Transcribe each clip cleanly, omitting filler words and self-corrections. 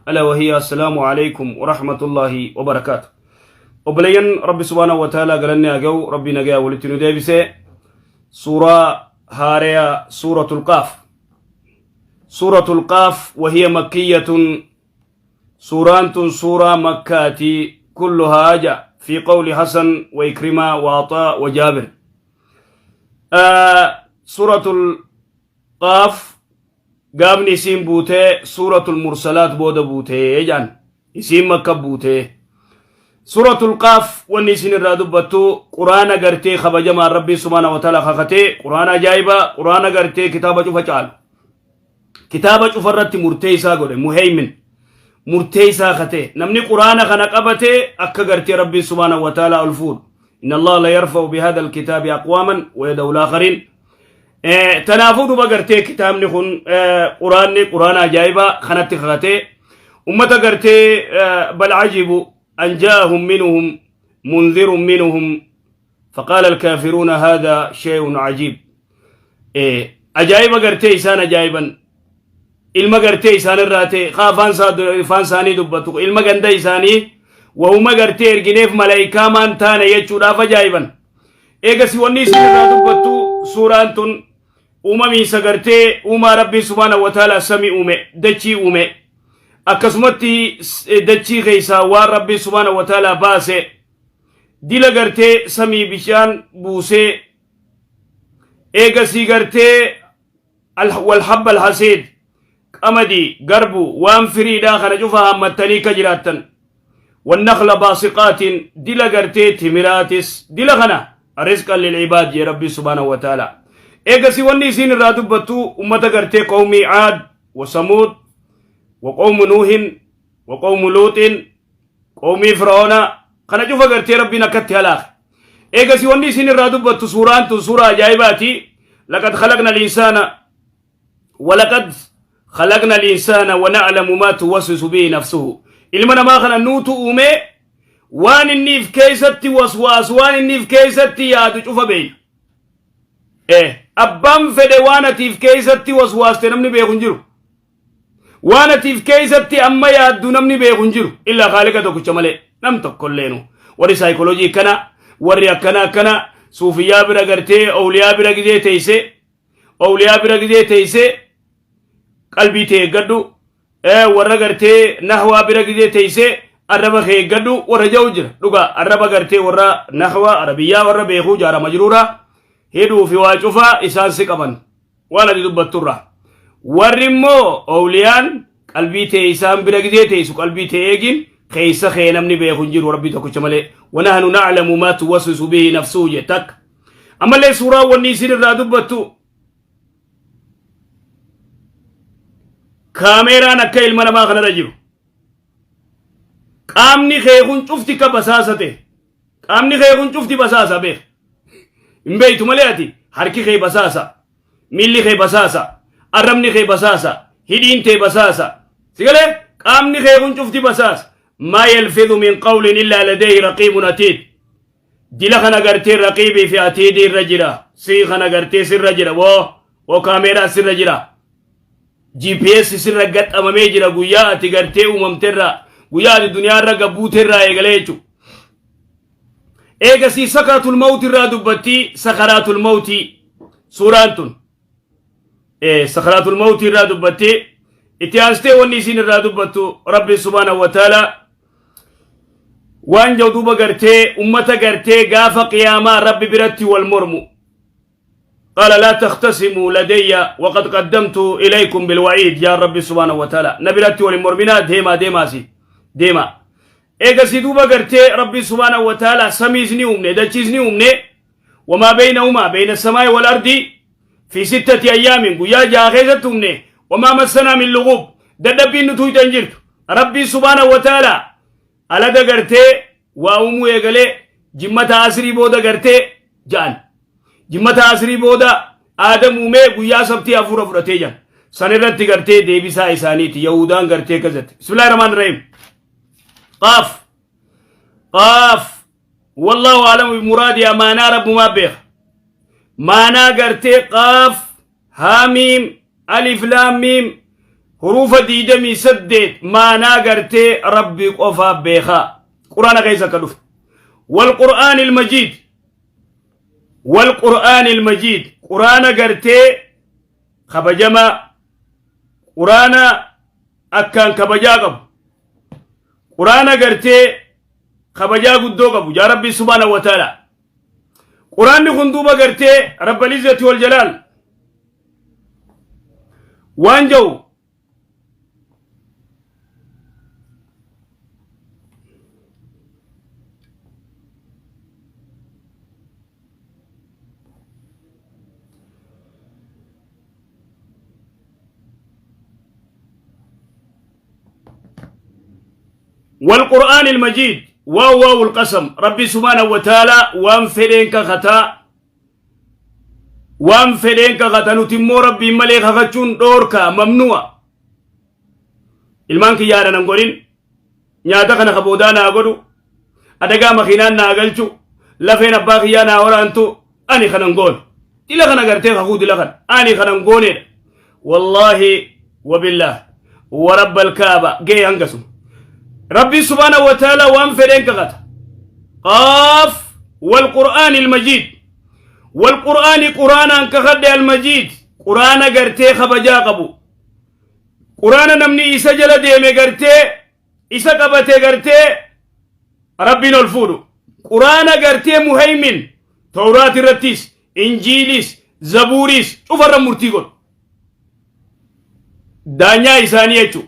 ألا وهي السلام عليكم ورحمة الله وبركاته. Obboleeyyan Rabbi subhaanahu wa ta'aalaa galanni haa ga'u. Rabbi nagaa walitti nu deebise. Suuraa haareya, Suuratul Qaaf. Suuratul Qaaf wahiya makkiyatun, suuraan tun suuraa Makkaati. Kulluhaa ja fi qawli Hasan wa Ikrimaa wa Ataa wa Jaabir. Suuratul Qaaf gaafni isiin buutee Suuratul Mursalaat booda buutee jaan. Isiin Makka buutee. Suuratul Qaaf wanni isin irraa dubbattu Quraana gartee kabajamaan Rabbiin subhaana wa ta'ala kakatee, Quraana ajaa'ibaa, Quraana gartee kitaaba cufa caalu, kitaaba cufa irratti murtee isaa godhe, muhaymin murtee isaa katee, namni Quraana kana qabatee akka gartee Rabbiin subhaana wa ta'ala ol fuudhu. Inna Allah la yarfa'u bihadha alkitaabi aqwaaman wa yada'u al-aakhariin. Tanaafuu duba gartee kitaabni kun, Quraanni, Quraana ajaa'ibaa kanatti kakatee ummata gartee bal ajibu an jaa'ahum minhum munzirun minhum faqaala alkaafiruuna haadha shay'un ajiib. Ajaa'iba gartee isaan ajaa'iban, ilma gartee isaan irraa ta'e ka afaan isaanii dubbatu, ilma ganda isaanii wahuma gartee ergineef malaayikaa maan taane jechuudhaaf ajaa'iban. Eegasi wanni isin irraa dubbattu suuraan tun uumamiinsa gartee uumaa Rabbiin subhaanahu wa ta'ala samii uume, dachii uume, akkasumatti dachii keessaa waan Rabbiin subhaanahu wa ta'ala baase, dila gartee samii bishaan buusee, eegasii gartee walhabba alhasiid, qamadii, garbu, waan firiidhaa kana cufa hammattanii ka jiraattan, wannakla baasiqaatiin, dila gartee timiraatis, dila kana rizqan lilcibaad jee Rabbii subhaanahu wa ta'ala. Eegasi wanni isiin irraa dubbattu ummata gartee qawmii Caad wa Samuud wa qawmu Nuuhin wa qawmu Luuxin, qawmii Fir'auna kana cufa gartee Rabbiin akkatti halaake. Eegasi wanni isiin irraa dubbattu suuraan tun suuraa ajaa'ibaati. Laqad khalaqna al-insaana, walaqad khalaqna al-insaana wa na'lamu maa tuwaswisu bihi nafsuhu. Ilma namaa kana nuutu uume, waan inni if keessatti waswaasu, waan inni if keessatti yaadu cufa beeyna. Abbaan fedhe waan ati if keessatti waswaaste namni beeku hin jiru. Waan ati if keessatti amma yaaddu namni beeku hin jiru illaa Khaaliqa tokkicha malee nam tokkolleenu. Warri saayikoloojii akkana, warri akkana akkana, suufiyyaa bira gartee owliyaa bira gizee teeyse, owliyaa bira gizee teeyse qalbii tee eeggadhu, warra gartee nahwaa bira gizee teeyse arraba kee eeggadhu warra ja'u jira. Dhugaa arraba gartee warra nahwaa arabiyyaa warra beekuu jaarama jiruura hidhuu fi waa cufaa isaan si qaban waan ati dubbatturraa. Warri immoo owliyaan qalbii tee isaan bira gizee teessu qalbii tee eegin, keessa kee namni beeku hin jiru Rabbii tokkicha malee. Wanahnu na'lamu maa tuwaswisu bihi nafsuhu jee takka. Ammallee suuraan wanni isin irraa dubbattu kaameeraan akka ilma namaa kanarra jiru. Qaamni kee kun cufti akka basaasa ta'e. Qaamni kee kun cufti basaasa beek. Hin beektu malee ati harki kee basaasa. Miilli kee basaasa. Arrabni kee basaasa. Hidhiin tee basaasa. Sigalee qaamni kee kun cufti basaasa. Maa yalfidhu min qawlin illaa ladayhi raqiibun atiid. Dila kana gartee raqiibii fi atiidii irra jira. Sii kana gartee sirra jira. Woo woo kaameeraa sirra jira. GPS sirra gaxxamamee jira guyyaa ati gartee uumamterraa, guyyaa ati duniyaa irra gabbuuterraa eegalee jechuudha. Eegasii sakaraatul mawti irraa dubbatti sakaraatul mawti suuraan tun. Sakaraatul mawti irraa dubbatti. Itti aansitee wanni isiin irraa dubbattu Rabbi subhaanahu wa ta'ala waan jedhu duuba gartee ummata gartee gaafa qiyaamaa Rabbi biratti wal mormu. قال لا تختصموا لدي وقد قدمت إليكم بالوعيد يا ربي سبحانه وتعالى نبرتي ولمرمنا ديما ديما سي ديما. Eegasii duuba gartee Rabbi subhaanahu wa ta'ala samiis ni uumne, dachiis ni uumne, wamaa beeynahumaa beeyna samaa'i wal ardi fi sittati ayyaamin, guyyaa 6 keessatti uumne. Wamaa massanaa min luguub, dadhabbiin nu tuyxa hin jirtu. Rabbi subhaanahu wa ta'ala alada gartee waa uumuu eegalee jimmata asrii booda gartee ja'an. Jimmata asrii booda Aadam uumee guyyaa sabtii hafuura fudhatee jira. San irratti gartee deebisaa isaaniiti Yahudaan gartee akkasatti. Bismillaahi rahmaani rahiim. Qaaf qaaf, wallaahu a'lamu bimuraadi, amaanaa Rabbumaa beeka. Maanaa gartee qaaf haamiim alif laam miim. Huruufa 28 maanaa gartee Rabbi qofaa beekaa. Quraana keessa akka dhufe. Wal Qur'aanil Majiid. Wal Qur'aanil Majiid. Quraana gartee kabajamaa. Quraana akkaan kabajaa qabu. Quraana gartee kabajaa guddoo qabu. Yaa Rabbi subhaanahu wa ta'ala. Quraanni kun duuba gartee Rabbal Izzati wal Jalaal waan ja'u والقرآن المجيد واو واو القسم ربي سبحانه وتعالى وان فدين كختا وان فدين كختا نتمو ربي ملي خفتشون دوركا ممنوع ilmaan kiyyaadha nan godhin nyaata kana ka boodaa naa godhu adagaa makiinaan naa galchu lafeen abbaa kiyyaa naa waraantu ani kanan goone dila kana gartee kakuu dila kana ani kanan gooneedha wallaahi wabillaah warabbal kaaba gee hangasuma rabbii subhaanahu wa ta'ala waan fedheen kakata qaaf والقرآن المجيد والقرآن قرآنا كخد المجيد قرآن قرتي خبجا قبو قرآن نمني إسا جل ديمي قرتي إسا قبتي قرتي ربنا الفودو قرآن قرتي مهيمن توراة الرتيس إنجيليس زبوريس شوف الرمورتي قول daanyaa isaanii jechuudha.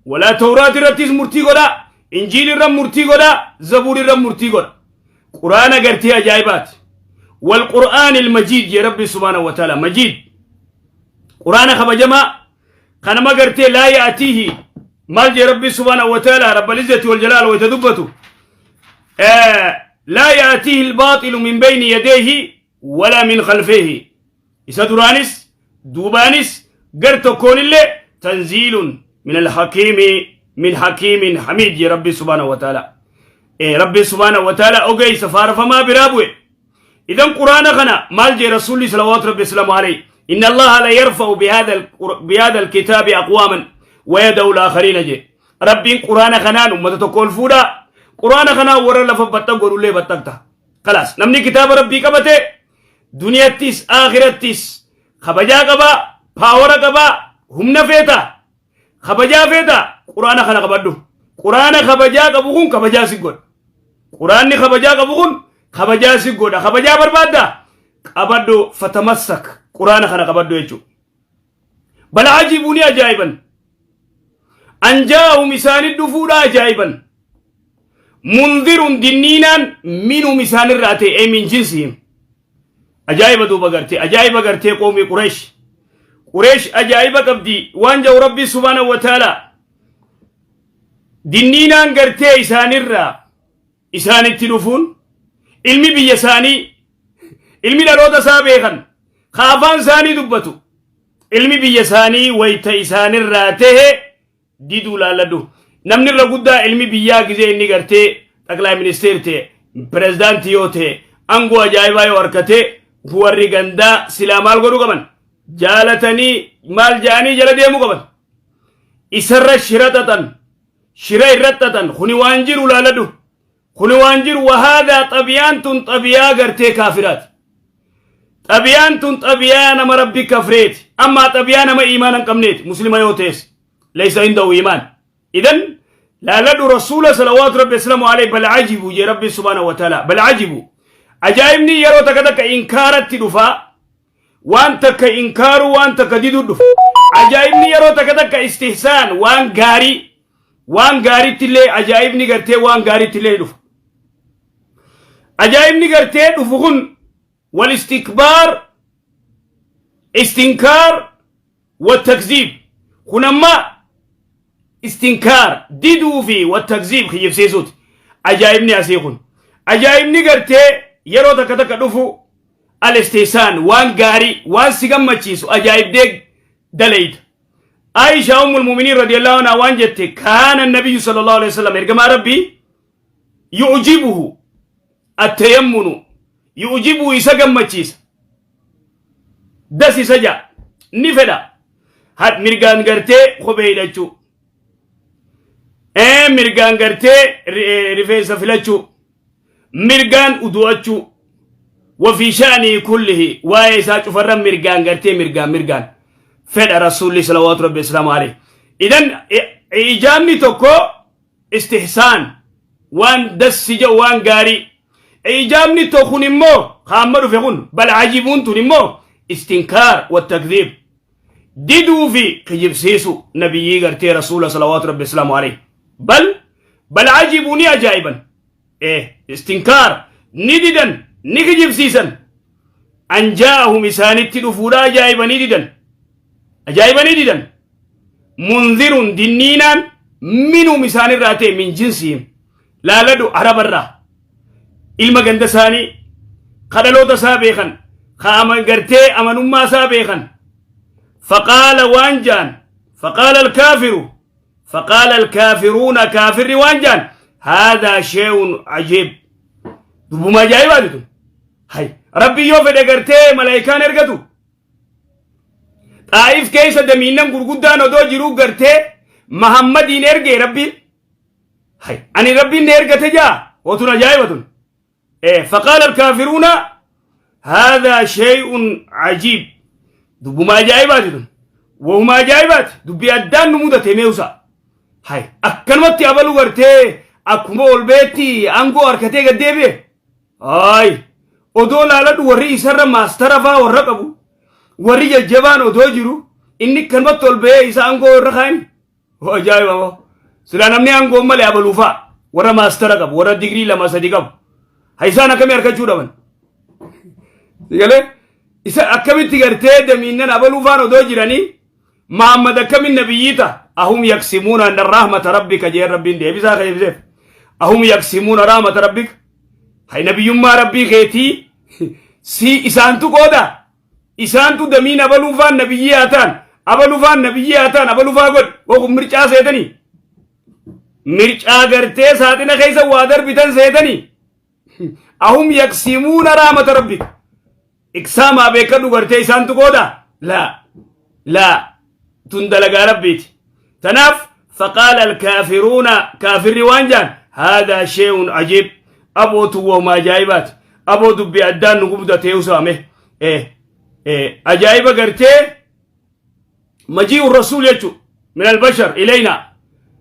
Walaa Tawraat irrattis murtii godha, Injiil irra murtii godha, Zabuur irra murtii godha. Quraana gartee ajaa'ibaati. Wal Qur'aanil Majiid jee Rabbi subhaanahu wa ta'ala Majiid. Quraana kabajamaa kanama gartee laa ya'atiihi maal jee Rabbi subhaanahu wa ta'ala Rabbal izzati wal jalaal wayta dubbatu. Laa ya'atiihi al-baaxilu min bayni yadayhi walaa min khalfihi. Isa duraanis duubaanis gar tokkoonillee tanziilun min alhakiimi min hakiimin hamiid jee Rabbi subhaanahu wa ta'ala. Rabbi subhaanahu wa ta'ala ogeessa faarfamaa biraa bu'e. Idan quraana kana maal jee Rasuulli salawaatu Rabbi islaamu alayhi. Inna Allaha la yarfa'u bihadha alkitaabi aqwaaman wa yada'u al-aakhariina jee. Rabbiin quraana kanaan ummata tokko ol fuudha. Quraana kanaan warra lafa baxxa godhullee baxxaqta. Kalaas namni kitaaba Rabbii qabate duniyattis aakirattis kabajaa qabaa, paawara qabaa, humna feeta, kabajaa feeta, quraana kana qabadhu. Quraana kabajaa qabu kun kabajaa si godha. Quraanni kabajaa qabu kun kabajaa si godha. Kabajaa barbaadda qabadhu fatamassak quraana kana qabadhu jechuudha. Bal ajibuu ni ajaa'iban. Anjaa'um isaanii dhufuudha ajaa'iban. Mundirun dinniinaan minhum isaanirraa ta'e min jinsihim. Ajaa'iba duuba gartee ajaa'iba gartee qoomii Qureesh. Qureesh ajaa'iba qabdi waan jedhu Rabbi subhaanahu wa ta'ala. Dinniinaan gartee isaanirraa isaanitti dhufuun ilmi biyya isaanii ilmi dhaloota isaa beekan ka afaan isaanii dubbatu ilmi biyya isaanii wayta isaanirraa tahe diduu laalladhu. Namni irra guddaa ilmi biyyaa gizee inni gartee xaqlaa ministeer ta'e pirezidaantii yoo ta'e aangoo ajaa'ibaa yoo harkate warri gandaa silaa maal godhuu qaban jaalatanii maal ja'anii jala deemuu qaban. Isarra shira xaxan shira irra xaxan kuni waan jiru laaladhu. Kuni waan jiru wahaadaa xabiyaan tun xabiyaa gartee kaafiraati. Xabiyaan tun xabiyaa nama rabbi kafreeti. Ammaa xabiyaa nama iimaana hin qabneeti. Muslima yoo ta'es laysa indahu iimaan. Idan laaladhu rasuula salawaatu rabbi aslamu alayhi bal ajibu jee rabbi subhaanahu wa ta'ala bal ajibu. Ajaa'ibni yeroo takka takka inkaaratti dhufaa waan takka inkaaru waan takka diduu dhufa. Ajaa'ibni yeroo takka takka istihsaan waan gaarii waan gaariitti illee ajaa'ibni gartee waan gaariitti illee dhufa. Ajaa'ibni gartee dhufu kun wal istikbaar istinkaar wa takziib kun amma istinkaar diduu fi wa takziib kiyyibsiisuuti. Ajaa'ibni asii kun ajaa'ibni gartee yeroo takka takka dhufu al istihsaan waan gaarii waan si gammachiisu ajaa'ibdee dalayda. Aisha ummul mu'miniin radiyallahu anha waan jette kaana nabiyyu sallallahu alaihi wasallam ergamaa rabbii yu'jibuhu attayammunu yu'jibuhu isa gammachiisa das isa ja'a ni fedha. Mirgaan gartee kophee hidhachuu. Mirgaan gartee rifeensa filachuu. Mirgaan udu'achuu. Wafii sha'anii kullihi, waa'ee isaa cufarra mirgaan gartee mirgaan mirgaan fedha Rasuulli salawaatu rabbi islaamu alayhi. Idan ijaabni tokko istihsaan, waan dassi jedhu, waan gaarii. Ijaabni tokko kun immoo kaamma dhufe kun bal ajibuun tun immoo istinkaar wa takdhiib, diduu fi kijibsiisu nabiyyii gartee Rasuula salawaatu rabbi islaamu alayhi. Bal ajibuu, ni ajaa'iban, istinkaar, ni didan, ni kijibsiisan. An jaa'ahum, isaanitti dhufuudha ajaa'ibanii didan, ajaa'ibanii didan. Munzirun, dinniinaan, minhum, isaanirraa ta'e, min jinsihim, laaladhu, Arabarraa, ilma ganda isaanii, kadhaloota isaa beekan, ka gartee amanummaa isaa beekan. Faqaala, waan jaan, faqaala alkaafiru, faqaala alkaafiruuna, kaafirri waan jaan: haadaa shay'un ajiib, dubbuma ajaa'ibaati tun. Hay, Rabbi yoo fedhe gartee malaayikaan ergatu. Xaa'if keessa damiinnan gurguddaan odoo jiruu gartee Mahammadiin ergee Rabbiin. Hay, ani Rabbiin na ergate jaa, otun ajaa'iba tun. Faqaala alkaafiruuna haadaa shay'un ajiib, dubbuma ajaa'ibaati tun, wahuma ajaa'ibaati, dubbii addaan nu mudate meewsa. Hay, akkanumatti abalu gartee akkuma ol beetti aangoo harkatee gad deebi'e. Ay, odoo laaladhu, warri isarra maastara faa warra qabu, warri jajjabaan odoo jiru, inni akkanumatti ol ba'ee isa aangoo irra kaa'in. Ajaa'iba moo! Silaa namni aangoo malee abaluu faa warra maastara qabu, warra digirii lama sadi qabu. Ha, isaan akkamii harkachuu dhaban? Sigalee isa akkamitti gartee damiinnan abaluu faan odoo jiranii Muhammad akkamin nabiyyii ta'a? Ahum yaqsimuuna anna rahmata rabbika jeen Rabbiin deebisaa ka deebiseef. Ahum yaqsimuuna rahmata rabbika? Hay, nabiyyummaa Rabbii keetii si isaantu qooda? Isaantu damiin abaluu faan nabiyyii haa ta'an, abaluu faan nabiyyii haa ta'an, abaluu faa godhi. Kun mircaa seetanii? Mircaa gartee saaxina keessa waa darbitan seetanii? Ahum yaqsimuuna rahmata rabbika? Iqsaamaa beekadhu, gartee isaantu qooda? Laa laa, tun dalagaa Rabbiiti. Tanaaf faqaala alkaafiruuna, kaafirri waan jaan: haadaa shee'un ajiib, abootu wahuma ajaa'ibaati, aboo dubbii addaan nu gubdatee usaame. Ajaa'iba gartee majii'u rasuul jechu min albashar ilayna,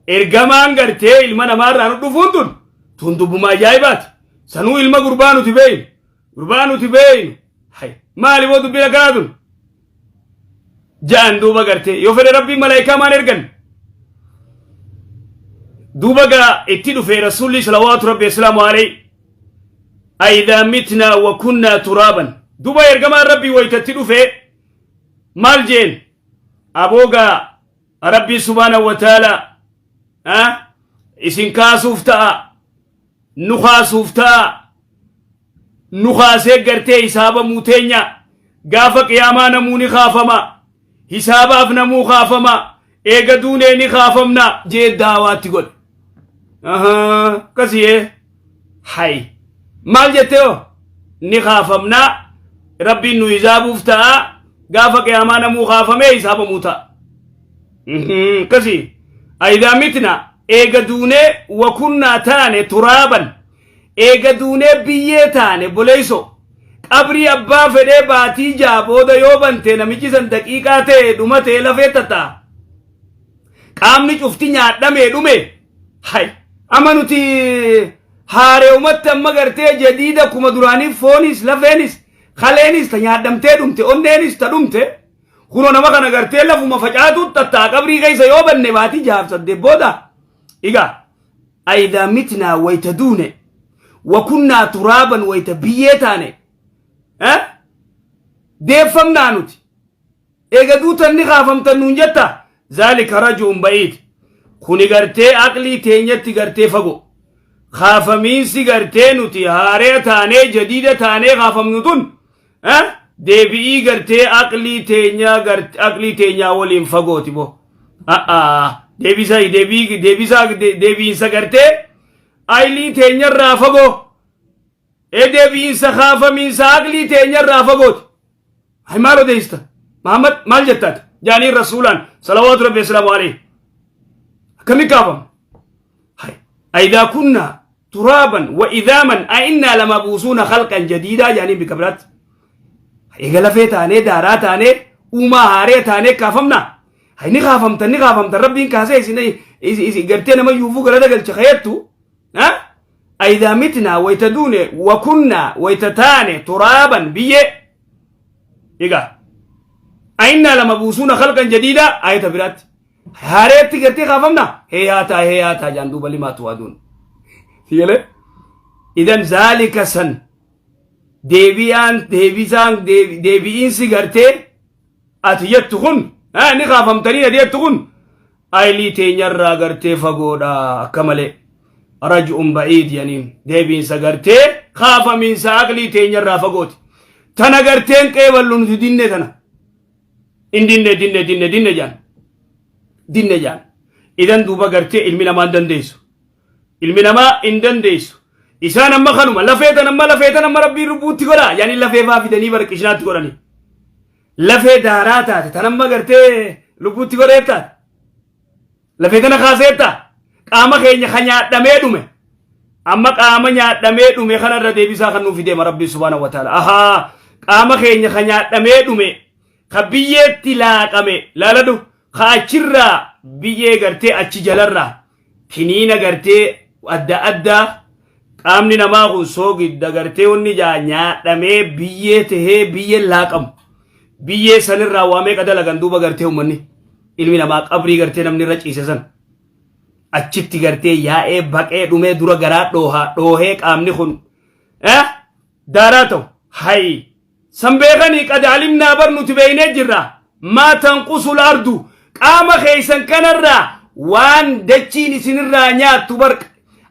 ergamaan gartee ilma namaarraa nu dhufuun tun dubbuma ajaa'ibaati. Sanuu ilma gurbaa nuti beeynu, gurbaa nuti beeynu. Hay, maali boo dubbiin akkanaa tun ja'an. Duuba gartee yoo fedhe Rabbiin malaayikaa maan ergan? Duuba gaa itti dhufe Rasuulli salawaatu rabbi islaamu alayhi: aidaa mitnaa wa kunnaa turaaban. Duuba ergamaan Rabbii waytatti dhufe maal jeen? Aboogaa Rabbii subhaanahu wa ta'ala isin kaasuuf ta'a, nu kaasuuf ta'a, nu kaasee gartee hisaabamuu teenya. Gaafa qiyaamaa namuu ni kaafama, hisaabaaf namuu kaafama, eega duunee ni kaafamna jee daawaatti godhe. Akkasiyee hay, maal jettee hoo? Ni kaafamna, Rabbiin nu hisaabuuf ta'a, gaafa qiyaamaa namuu kaafamee hisaabamuu ta'a. Akkasii aidaa mitna, eega duunee, wakunnaa taane, turaaban, eega duunee biyyee taane. Boleeyso, qabrii abbaa fedhee baatii 6 booda yoo bante, namichi san daqiiqaa ta'e dhumatee lafee tatta'a, qaamni cufti nyaadhamee dhume. Hay, amma nuti haareewumatti amma gartee jadiida kuma duraanii, foonis, lafeenis, kaleenis ta nyaadhamtee dhumte, onneenis ta dhumte. Kunoo nama kana gartee lafuma facaatu tattaa qabrii keessa yoo banne baatii 6 8 booda. Igaa aidaa mitnaa, wayta duune, wakunnaa turaaban, wayta biyyee taane deeffamnaa nuti? Eega duutan ni kaafamtan nuun jetta? Zaalika rajuun ba'iid, kuni gartee aqlii teenyatti gartee fago. Kaafamiinsi gartee nuti haaree taanee jadiida taanee kaafamnu tun deebi'ii gartee aqlii teenyaa aqlii teenyaa waliin fagooti bo. Deebisa deebii deebisaa deebiinsa gartee aqlii teenyarraa fagoo, deebiinsa kaafamiinsa aqlii teenyarraa fagooti. Hay, maal odeessita Mahammad? Maal jettaati? Jaaniin rasuulaan salawaatu rabbi wasalaamu alayhi. Akkami kaafamna? Hay. Aidaa kunnaa turaaban wa idaaman a innaa lamabuusuuna khalqan jadiidaa jaaniin bikka biraatti. Eega lafee taanee daaraa taanee uumaa haaree taanee kaafamna. Hay ni kaafamtan ni kaafamtan rabbiin kaasee isin isin gartee nama yuufuu galata galcha kayattu. Ha? Aidaa mitnaa wayta duune wa kunnaa wayta taane turaaban biyyee. Egaa a'innaa lamabuusuuna khalqan jadiidaa ayata biraatti. Haareetti gartee kaafamna heeyaataa heeyaataa jaan duuba limaa tu'aduun. Sigalee? Idan zaalika san deebi'aan deebisaan deebi'iinsi gartee ati jettu kun ni kaafamtanii ati jettu kun aylii teenyarraa gartee fagoodha akka malee raj'un ba'iid janiin deebiinsa gartee kaafamiinsa aqlii teenyarraa fagooti. Tana garteen qeeballu nuti dinne tana. In dinne dinne dinne dinne jaan. Dinne jaan. Idan duuba gartee ilmi namaa hin dandeessu. Ilmi namaa hin dandeessu. Isaan amma kanuma lafee tan amma lafee tan amma rabbiin lubbuutti godha. Yaani lafee faa fidanii bara qishinaatti godhani. Lafee daaraa taate tan amma gartee lubbuutti godhee taate. Lafee tana kaaseetta. Qaama keenya ka nyaadhamee dhume. Amma qaama nyaadhamee dhume kanarra deebisaa kan nuuf deema Rabbi subhaanahu wa ta'ala. Ahaa qaama keenya ka nyaadhamee dhume ka biyyeetti laaqame laaladhu ka achirraa biyyee gartee achi jalarraa kiniina gartee adda addaa qaamni namaa kun soogidda gartee wanni jaa nyaadhamee biyyee tahee biyyeen laaqamu. Biyyee sanirraa waa meeqa dalagan duuba gartee uummanni. Ilmi namaa qabrii gartee namni irra ciise san achitti gartee yaa'ee baqee dhumee dura garaa dhoohaa dhoohee qaamni kun daaraa ta'u hay san beekanii qad alimnaa bar nuti beeynee jirra maa tanqusul ardu qaama keeysan kanarraa waan dachiin isinirraa nyaattu bar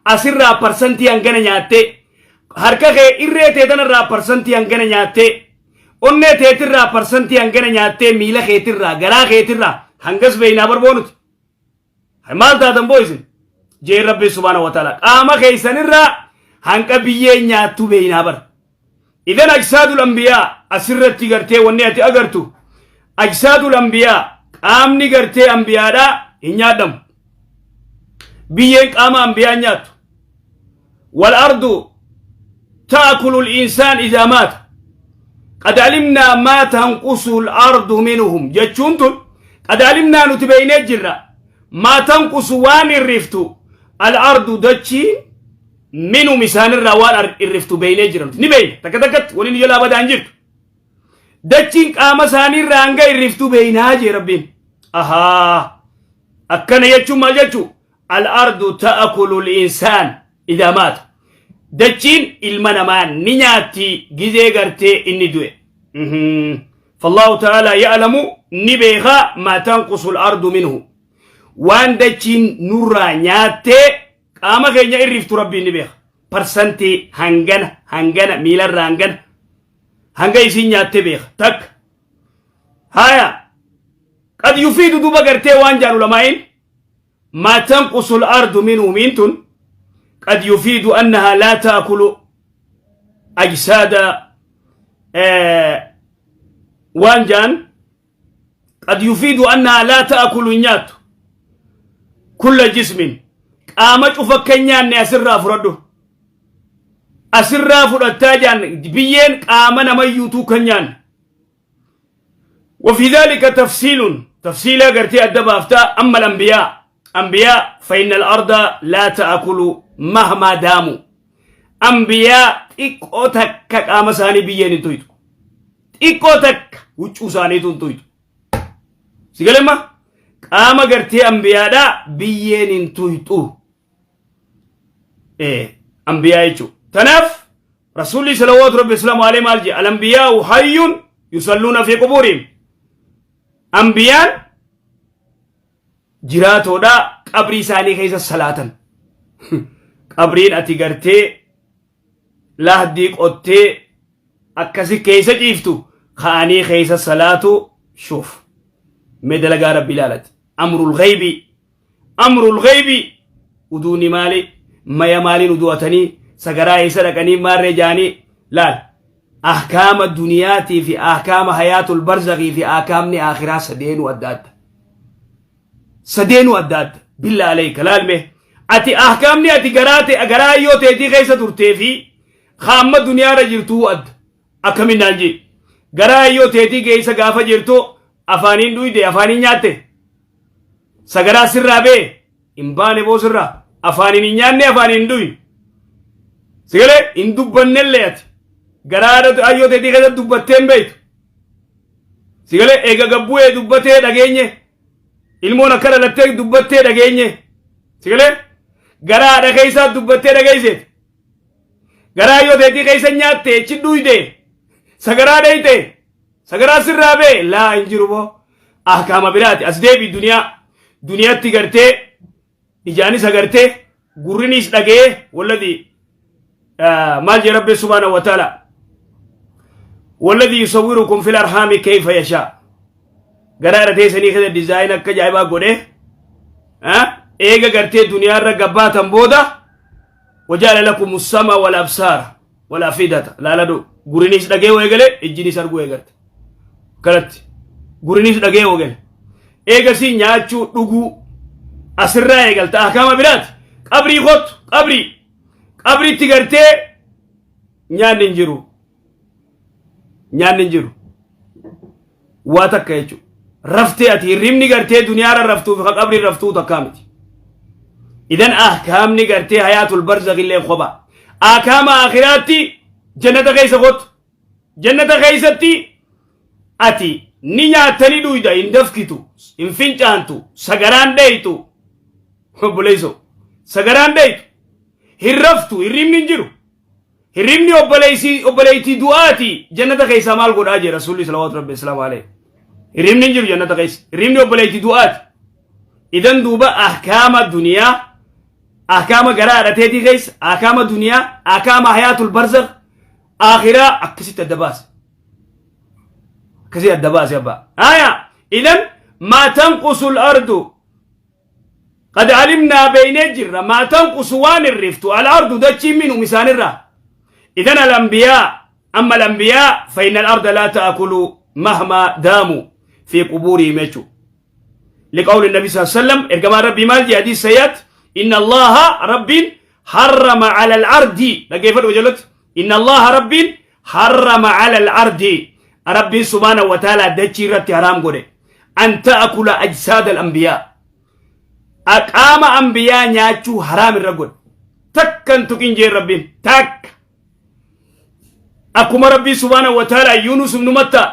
asirraa parsantii hangana nyaattee harka kee irree tee tanarraa parsantii hangana nyaattee Onnee teetirraa parsantii hangana nyaattee miila keetirraa garaa keetirraa hangas beeynaa barboo nuti. Maal taatan boo isin? Jeen Rabbi subhaanahu wa ta'ala qaama keessanirraa hanqa biyyee nyaattu beeynaa bar. Idan ajsaadul anbiyaa asirratti gartee wanni ati agartu ajsaadul anbiyaa qaamni gartee anbiyaadhaa hin nyaadhamu. Biyyeen qaama anbiyaa hin nyaattu. Wal ardu تأكل الإنسان إذا مات قد علمنا ما تنقص الأرض منهم جتشون تن قد علمنا نتبين جرة ما تنقص وان الرفت الأرض دتشي منهم إسان الروان الرفت بين جرة نبين تكتكت ولين يلا بدا أنجرت Dachiin qaama isaanii irraa hanga irriftuu beeynaa jee Rabbiin. Ahaa. Akkana jechuun maal jechuu? Al-ardu ta'akulu al-insaan idaa maata. Dachiin ilma namaa ni nyaatti gizee gartee inni du'e. Fallahu ta'ala ya'lamu ni beekaa maa tanqusu al-ardu minhu. Waan dachiin nurraa nyaattee qaama keenya irriftu Rabbiin ni beeka. Parsantii hangana hangana miilarraa hangana hanga isiin nyaattee beeka takka haya qad yufiidu duuba gartee waan jaan ulamaa'iin maa tanqusu al-ardu minhum tun qad yufiidu annahaa laa taakulu ajsaada waan jaan qad yufiidu annahaa laa ta'akulu hin nyaattu kulla jismin qaama cufa akka hin nyaanne asirraa fudhadhu asirraa fudhattaa jaan biyyeen qaama namayyuutuu kan nyaanne وفي ذلك تفصيل تفصيلا قرتي الدبافتا أما الأنبياء أنبياء فإن الأرض لا تأكل مهما داموا أنبياء xiqqoo takka qaama isaanii biyyeen hin tuytu xiqqoo takka huccuu isaaniitu hin tuytu. Si galemma qaama gartee ambiyaadhaa biyyeen hin tuyxu. Ambiyaa jechuudha. Tanaaf Rasuulli salawaatu rabbi islaamu alayhi maal jedhe al-ambiyaa'u hayyun yusalluuna fi qubuurihim. Ambiyaan jiraatoodha qabrii isaanii keessa salaatan. Qabriin ati gartee lahdii qottee akkasi keessa ciiftu ka'anii keessa salaatu shuuf mee dalagaa rabbi ilaalati amrul ghaybii amrul ghaybii uduuni maali maya maaliin udu'atanii sagaraa eessa dhaqanii maarree jaanii laal Ahkaama duniyaatii fi ahkaama hayaatul barzakii fi ahkaamni akhiraa sadeenuu adda adda. Sadeenuu adda adda. Billaa alayka laalme. Ati ahkaamni ati garaa ta'e garaa yoo teetii keessa turtee fi kaamma duniyaarra jirtuu adda. Akkamiin naan jee. Garaa yoo teetii keessa gaafa jirtu afaaniin dhuyde, afaaniin nyaatte. Sagaraa sirraa bee hin baane boo sirraa. Afaaniin hin nyaanne, afaaniin hin dhuyne. Sigalee hin dubbannellee ati. Garaa ayyoo teetii keessa dubbattee hin beektu. Sigalee eega gabbu'ee dubbatee dhageenye. Ilmoon akka dhalattee dubbattee dhageenye. Sigalee garaa haadha keessaa dubbattee dhageesseeti. Garaa ayyoo teetii keessa nyaatte, achi dhuyde. Sagaraa dheeyte. Sagaraa sirraa bee laa hin jiru boo. Ahkaama biraati. As deebi duniyaa. Duniyaatti gartee ijaanis agartee, gurrinis dhagee, walladhi maal jee Rabbi subhaanahu wa ta'ala: "Walladhi yusawwirukum fil arhaami kayfa yashaa." Garaa irra teessanii keessa design akka ajaa'ibaa godhee eega gartee duniyaarra gabbaatan booda, "Wajaala lakum sama wal absaara wal afidata." Laaladhu, gurrinis dhagee eegale, ijjinis arguu eegalte. Kanatti gurrinis dhagee eegale, eegasii nyaachuu, dhuguu asirraa eegalta. Ahkaama biraati. Qabrii kottu. Qabrii, qabritti gartee nyaanni hin jiru, nyaanni hin jiru, waa takka jechuudha. Raftee ati hirribni gartee duniyaarra raftuuf ka qabrii raftuu takkaa miti. Idan ahkaamni gartee hayaatul barzakh illee kopha. Ahkaama akhiraatti jannata keessa kottu. Jannata keessatti ati ni nyaattanii dhuyda, hin dafkitu, hin fincaantu, sagaraan dheeytu, obboleesso, sagaraan dheeytu, hin raftu, hirribni hin jiru. Hirribni obboleessi obboleettii du'aati. Jannata keessaa maal godhaa jee Rasuulli salawaatu rabbi islaamu alayhi. Hirribni hin jiru jannata keessa. Hirribni obboleettii du'aati. Idan duuba ahkaama duniyaa, ahkaama garaa haadhateetii keessa, ahkaama duniyaa, ahkaama hayaatul barzakh, akhiraa akkasitti adda baase. Akkasitti adda baase abbaa. Haya, idan maa tanqusu al-ardu qad alimnaa, beeynee jirra, maa tanqusu, waan irriftu, al-ardu, dachiin, minhum, isaanirraa. Idan al-anbiyaa, amma al-anbiyaa fa inna al-arda laa ta'kulu mahmaa daamu fi qubuurihim jechuu. لقول النبي صلى الله عليه وسلم، إرجما ربي مال جي حديث سيات: إن الله رب حرم على الأرض. لكيف وجلت؟ إن الله رب حرم على الأرض، ربي سبحانه وتعالى دچي رتي حرام قده، أن تأكل أجساد الأنبياء، أقام أنبياء نياتشو حرام الرجل. تكن تكين جي ربي تك أكما ربي سبحانه وتعالى يونس بن متى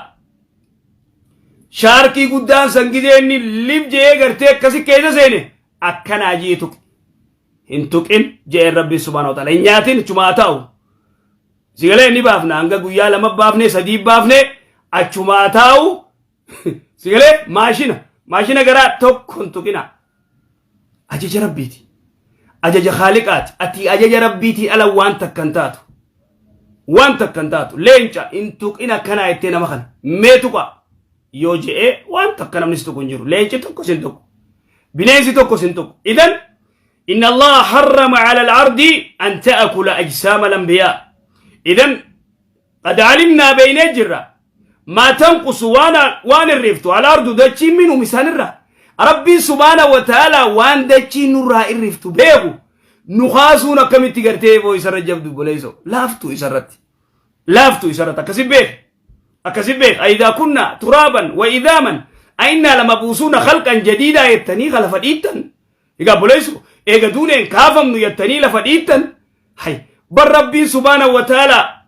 sharkii guddaan san gizee inni lif je'ee gartee akkasi keessa seene akkanaa jee tuqe. Hin tuqin je'een Rabbi subhaanahu wa ta'ala. Hin nyaatin, achumaa taa'u. Sigalee ni baafna, hanga guyyaa 2 baafne, 3 baafne, achumaa taa'u. Sigalee maashina garaa tokko hin tuqina. Ajaja Rabbiiti. Ajaja Khaaliqaati. Ati ajaja Rabbiitii ala waan takka hin taatu. Waan takka hin taatu. Leenca hin tuqin akkanaa jettee nama kana mee tuqa yoo je'ee, waan takka namni si tuqu hin jiru. Leenci tokko sin tuqu. Bineensi tokko sin tuqu. Idan إن الله حرم على الأرض أن تأكل أجسام الأنبياء. إذن قد علمنا، بين جرة، ما تنقص، وان الرفت، الأرض دچي منهم، إسان ربي سبحانه وتعالى وان دچي نرى الرفت بيغو نخاسون كمتي غرتي بو إسر جبدو بوليسو لافتو إسرت لافتو إسرت. أكسب بيخ، أكسب بيخ. أإذا كنا ترابا وعظاما أئنا لمبعوثون خلقا جديدا يتني خلف ديتن. Egaa boleessu, eega duuneen kaafamnu jettanii lafa dhiittan. Hay, bar Rabbiin subhaanahu wa ta'ala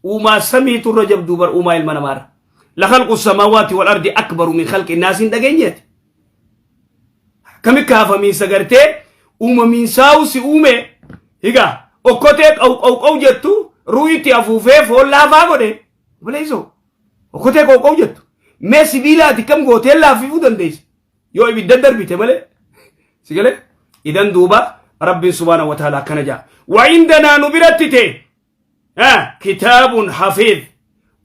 uumaa samiitu irra jabduu bar uumaa ilma namaarra. لخلق السماوات والأرض أكبر من خلق الناس hin dhageenyeeti. Akkami kaafamiinsa gartee uumamiinsaa'u si uume? Egaa okkotee qaw qaw qaw jettu ruuyitti afuufee foon laafaa godhe. Boleessoo, okkotee qaw qaw jettu mee sibiilaati kam gootee laaffifuu dandeessa yoo ibidda darbite malee? Si galee? Idan duuba Rabbiin subhaanahu wa ta'ala akkana jaa: وعندنا, nu biratti ta'e, كتاب حفيظ.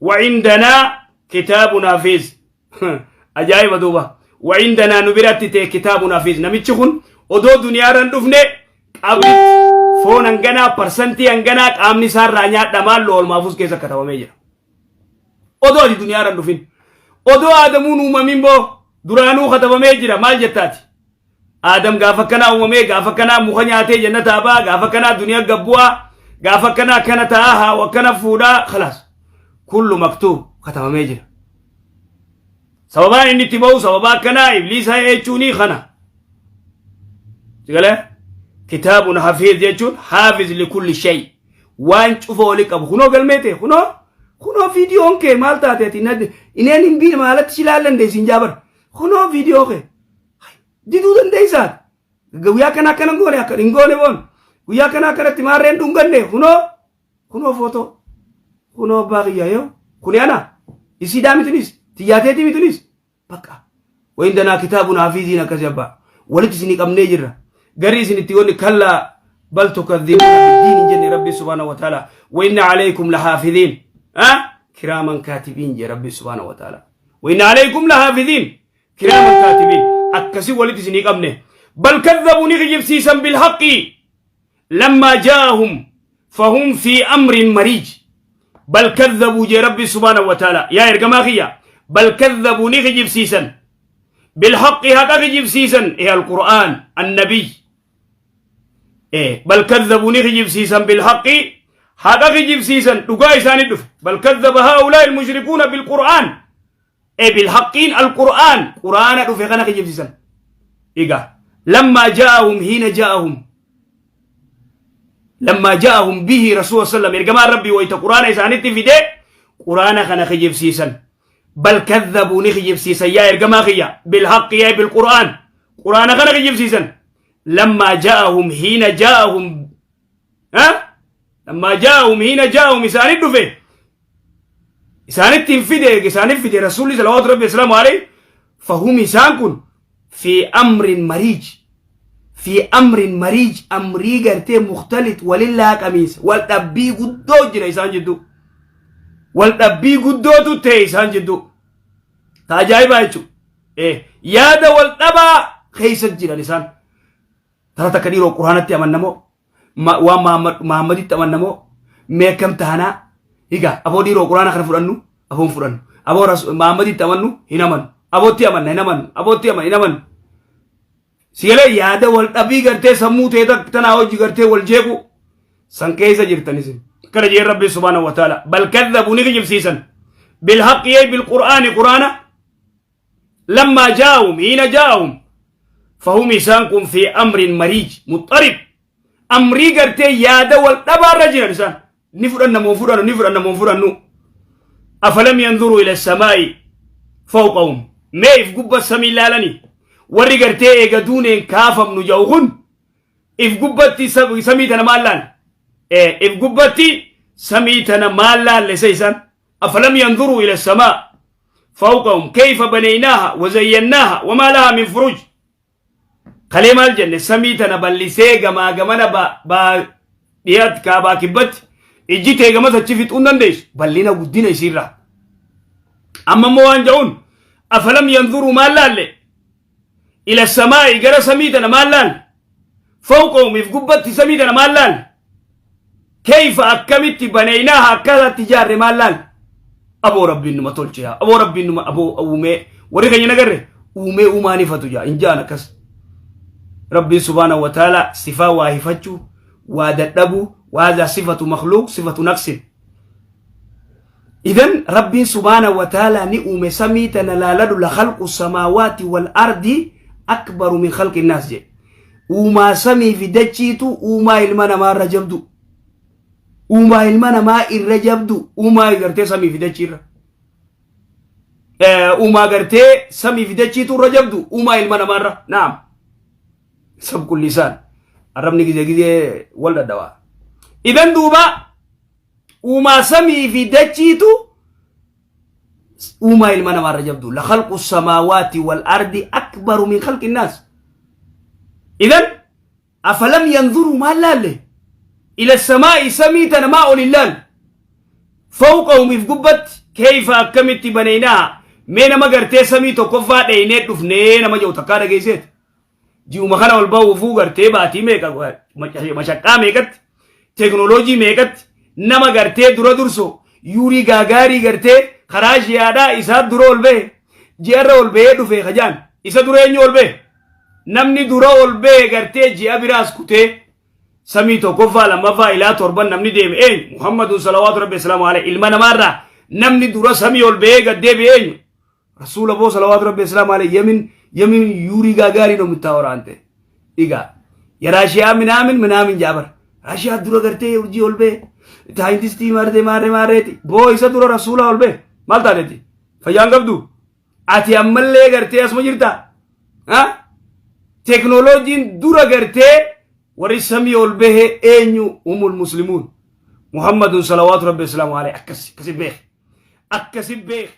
وعندنا كتاب حفيظ. Ajaa'iba duuba. وعندنا, nu biratti ta'e, كتاب حفيظ. Namichi kun odoo duniyaarra hin dhufne qabritti foon hanganaa, parsantii hanganaa qaamni isaarraa nyaadhamaan lool maafuus keessa katabamee jira. Odoo ati duniyaa irra dhufin. Odoo Aadamuun uumamin boo duraanuu katabamee jira maal jettaati? Aadam gaafa akkanaa uumamee gaafa akkanaa muka nyaatee jannataa ba'a gaafa akkanaa duniyaa gabbu'aa gaafa akkanaa akkana ta'a haa akkana fuudhaa khalaas. Kullu maktuub katabamee jira. Sababaan inni itti bahu sababa akkanaa ibliisa jechuunii kana. Sigalee kitaabun hafiiz jechuun haafiz likulli shay waan cufa wali qabu kunoo galmee ta'e kunoo kunoo viidiyoon kee maal taate ati ineen hin biine maalatti si ilaallan dandeessi hin jaabar kunoo viidiyoo kee diduu dandeessaat guyyaa kana akkana goone akka hin goone boon guyyaa kana akkanatti maarreen dhunganne kunoo kunoo footoo kunoo abbaa kiyyaa yoo kuni ana isii daamitinis tiyyaateetii mitinis bakka wayin danaa kitaabun hafiiziin akkasi abbaa walitti isinii qabnee jirra garri isin itti goonni kallaa bal tukadhibuuna biddiin hin jenne rabbi subhaanahu wa ta'ala wa inna alaykum lahaafiziin ah kiraaman kaatibiin jee rabbi subhaanahu wa ta'ala wa inna alaykum lahaafiziin kiraaman kaatibiin akkasi walitti isinii qabne bal kadhabuu ni kijibsiisan bilhaqqi lammaa jaa'ahum fahum fi amrin mariij bal kadhabuu jee rabbi subhaanahu wa ta'ala yaa ergamaa kiyya bal kadhabuu ni kijibsiisan bilhaqqi haqa kijibsiisan ee alqur'aan annabiy ee bal kadhabuu ni kijibsiisan bilhaqqi haqa kijibsiisan dhugaa isaanii dhufe bal kadhaba haa'ulaa ilmushrikuuna bilqur'aan ee bilhaqqiin alqur'aan qur'aana dhufe kana kijibsiisan egaa lammaa ja'ahum hiina ja'ahum lammaa ja'ahum bihi rasuula sallam ergamaan rabbii wayita qur'aana isaanitti fide qur'aana kana kijibsiisan bal kadhabuu ni kijibsiisan yaa ergamaa kiyya bilhaqqi yaa bilqur'aan qur'aana kana kijibsiisan lammaa ja'ahum hiina ja'ahum ha lammaa ja'ahum hiina ja'ahum isaanitti dhufe isaanitti hin fide isaaniif fide rasuulli salawaatu rabbi wasalaamu alayhi fahum isaan kun fi amrin mariij fi amrin mariij amrii gartee mukhtalit walin laaqamiinsa wal dhabbii guddoo jira isaan jidduu wal dhabbii guddootu ta'e isaan jidduu ta ajaa'ibaa jechuudha yaada wal dhabaa keessa jiran isaan tara takka dhiiroo quraanatti amannamoo waan Muhammaditti amannamoo mee akkam taanaa higa aboo dhiiroo quraana kana fudhannu aboon fudhannu aboo Muhammaditti amannu hin amannu abootti amanna hin amannu abootti amanna hin amannu sigalee yaada wal dhabii gartee sammuu ta'e tanaa hojii gartee wal jeequ san keessa jirtan isin akkana jeen rabbi subhaanahu wa ta'ala bal kadhabu ni kijibsiisan bilhaqqi ay bilqur'aani quraana lammaa jaa'ahum hiina jaa'ahum fahum isaan kun fi amrin mariij muxarib amrii gartee yaada wal dhabaarra jiran isaan ni fudhanna moo fudhannu ni fudhanna moo fudhannu afalam yanzuruu ila samaa'i fawqahum mee if gubba samii laalanii warri gartee eega duuneen kaafamnu ja'u kun if gubbatti samii tana maal laalle if gubbatti samii tana maal laalle isa isaan afalam yanzuruu ila samaa fawqahum kayfa banaynaaha wa zayyannaaha wamaa lahaa min furuj kalee maal jenne samii tana bal'isee gamaa gamana baa dhiyaatti kaabaa kibbatti ijji tee gamas achi fixuu hin dandeessu bal'ina guddina isiirraa amma immoo waan ja'uun afalam yanzuruu maal laalle ila samaa'i gara samii tana maal laalle fawqahum if gubbatti samii tana maal laalle keyfa akkamitti baneynaaha akkasatti ijaarre maal laalle aboo rabbiin numa tolche yaa aboo rabbiin numa aboo uumee warri keenya nagarre uumee uumaan ifatu jaa hin jaan akkas rabbiin subhaanahu wa ta'ala sifaa waa hifachuu waa dadhabuu waa sifatu makhluuq sifatu naqsin Idan Rabbiin subhaanahu wa ta'ala ni uume samii tana laaladhu la khalqu samaawaati wal ardi akbaru min khalqi naas jedhe. Uumaa samii fi dachiitu uumaa ilma namaa irra jabdu. Uumaa ilma namaa irra jabdu uumaa gartee samii fi dachii irra. Uumaa gartee samii fi dachiitu irra jabdu uumaa ilma namaa irra. Naam. Sabqul lisaan. Arrabni gizee gizee wal dhadhawaa. Idan duuba uumaa samii fi dachiitu uumaa ilma namaa irra jabdu la khalqu samaawaati wal ardi akbaru min khalqi naas idan afalam yanzuruu maal laalle ila samaa'i samii tana maa ol hin laalle fawqahum if gubbatti keeyfa akkamitti baneynaa mee nama gartee samii tokkoffaa dheeynee dhufnee nama jedhu takkaa dhageesseet Ji'uma kana ol bahuufuu gartee baatii meeqa mashaqqaa meeqatti teeknooloojii meeqatti nama gartee dura durso yuurii gaagaarii gartee Karaa shi'aadhaa isaa dura ol bahe. Ji'arra ol bahee dhufe kajaan. Isa dura eenyu ol bahe? Namni dura ol bahe gartee ji'a biraas kutee samii tokkoffaa lammaffaa ilaa torban namni deeme eenyu? Muhammadun salawaatu rabbi salaamu alayhi ilma namaarraa namni dura samii ol bahee gad deebi'e eenyu? Rasuula boo salawaatu rabbi salaamu alayhi yemin yemin yuurii gaagaarii ነው የምታወራ አንተ ኢጋ የራሽያ ምናምን ምናምን ጃበር ራሽያ dura gartee urjii ol bee saayintistii marte maarre maarreeti boo isa dura rasuula ol bee maal taateeti fayyaan qabdu ati ammallee gartee asuma jirta ha teknooloojiin dura gartee warri samii ol bahe eenyu umul muslimuun muhammadun salawaatu rabbi salaamu alayhi akkasi akkasi beek akkasi beek.